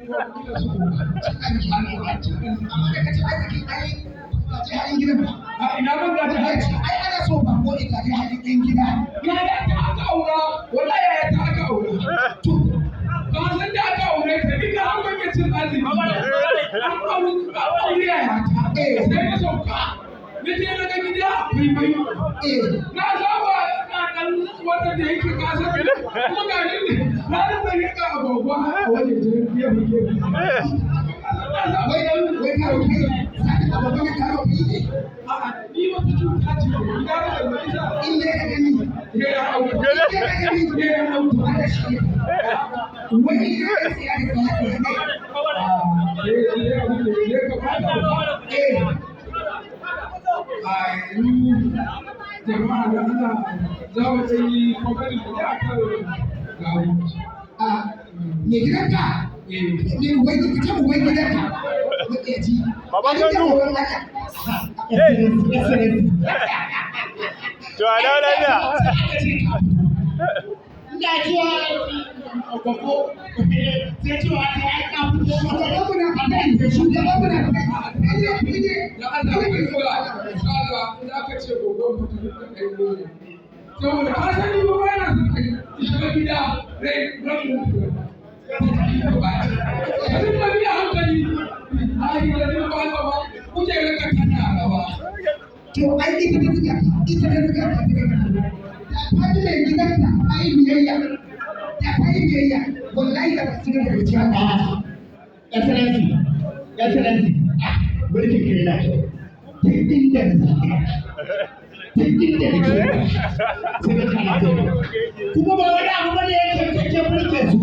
Amma da kace arziki, ai ba ce halin gidan ba. A ina ban gaji haji? Ai ana so ba ko ita ne halin ɗan gida. Yaya ta aka aura, wallahi yaya ta aka aura. To. Ka san da aka aure ta, ni ka an ban cin arziki. An aure yaya ta. Sai na sauka. Na je na ga gida akwai mai. Na saba na dan wannan da yake ka san kuma ga ni na rinka rika agwagwa a wajejen gefe gefe. Wai wai ka roƙi saka abubuwan da ka roƙi ne? A'a, ni wata cuta ce da ni na rasa mai isa. In dai ka gani. Ya aure. In dai ka gani. Ya aure. Allah shi ne. Wai ya tsaya da tsaya ne. Eh. A yanzu jama'a da ana za mu ɗan yi kwakwalin da a kan gawo. A me gidanka? Ne wai ka ce wai gidanka. Maƙiyaci. Baban Gandu. To a dawo lafiya. Ina cewa gogo sai cewa ta yi ka fito. Shugaban mu na faɗa, shugaban mu na faɗa. Kai ne, ne. Da Allah ku zuwa, insha Allah in aka ce gogon mutum da kai goro. Saboda ka sani ba ba na son kai shiga gida rai ran mutu. Ka dinga bi a hankali. Ai da zai ba ba kujerar ka tana gaba. To ai ita ta zuga ka, ita ta zuga ka, ta zuga ka. Da ta ji mai gidanka ta yi biyayya. Da ta yi biyayya, wallahi da ba su gaba da ciwon ɗaya. Excellency, Excellency, mulkin kai na kyau. Duk inda na zaɓe, duk inda na ke, sai ka kana kyau. Kuma ba wani abu bane yake kake mulke su,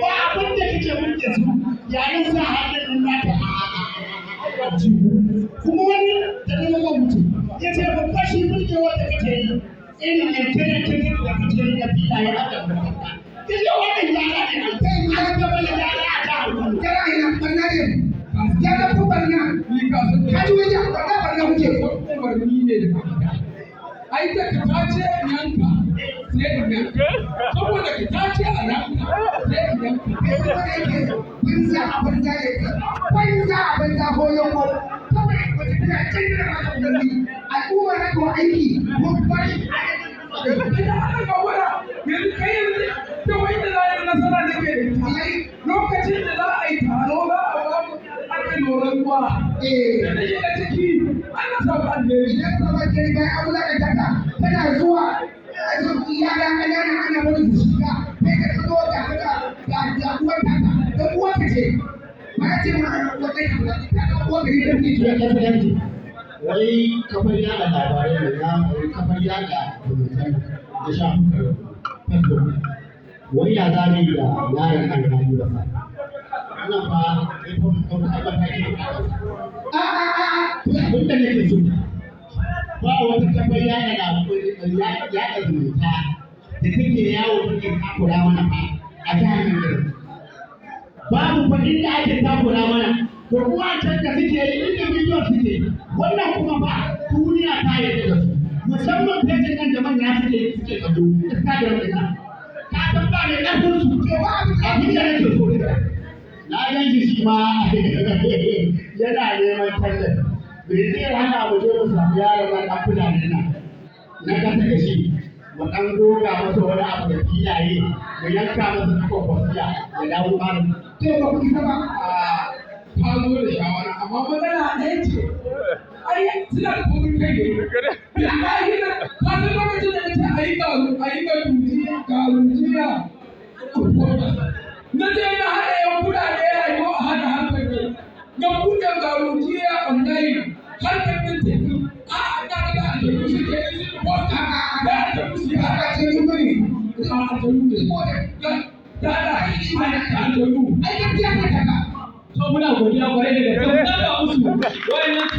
ba abin da kake mulke su yayin sa hannun naka a jihu. Kuma wani da na zama wuce, ya ce babba shi mulke wanda kake yi, irin yanke-yanke da kake yi na filaye a kan makaranta. Ya ce wannan gyara ne, an gaba da gyara a jihar Kano. Gyara ina barna ne. Gyara ko barna. Ni ka san Ka ji wai barna barna kuke. Umarni ne da gida. Ai da ka tace in yanka sai in yanka. Saboda ka tace a yanka sai in yanka. Kai kuma da yake banza a banza ne kai. Banza a banza ko yanko. Kawai mace tana can tana ba ta umarni. Al'umma na ko aiki ko bashi. Idan aka ga wara yanzu kai yanzu ta wai da za a yi nasara ne ke da ita. Lokacin da za a yi taro za a ba mu aka loran ruwa. Eh. Da na shiga ciki ana samu alheri. Idan ka ba kai bayan an wulaƙanta ka tana zuwa yara ƙanana ana barin su shiga, kai ka zo ga ga ga ga uwar taka dan uwar ka ce ba ya ce ma uwar ka ta ga uwar ka ne ta Ya Excellency, wai kafar yada labarai ne na kafar yada zumunta da shafukan Facebook. Wai ya za mu yi da yaron alhali ba sa. Wannan fa sai fa mu ɗauka mataki a kansa. A a a a. Abin da nake so, ba wata kafar yada labarai yada zumunta da take yawo take takura mana fa a jihar nan. Babu fa inda ake takura mana, to kuma can da suke yi individual suke yi, wannan kuma ba duniya ta yarda da su, musamman fejin nan da manya suke kallo Instagram din nan, ka san ba mai ƙarfin su. To ba abin da Abin da nake so, na gan shi shi ma yana neman tallafi, bai zai hana mu je mu samu yaron nan ɗan Fulani nan na kasa da shi, mu ɗan goga masa wani abu da filaye, mu yanka masa na kwakwasiya ya dawo ƙarin. To ba ku isa ba. Ta zo da shawara amma matsala ɗaya ce. Ai suna da taurin kai ne. Billahi na ka san lokacin da nace ayi garu ayi garujiya garujiya. Na je na haɗa yan kuɗaɗe rayuwa a haɗa harkar nan. Na buɗe garujiya online harkar nan tafi. A'a, ina ga aljanu suke yi su posta da aljanu su yi Ba haka. ce ni bane. A aljanu ne. Da da aljanu. Ai gaskiya ne kaka. To muna godiya kwarai da gaske. Mu tafa musu. Wayannan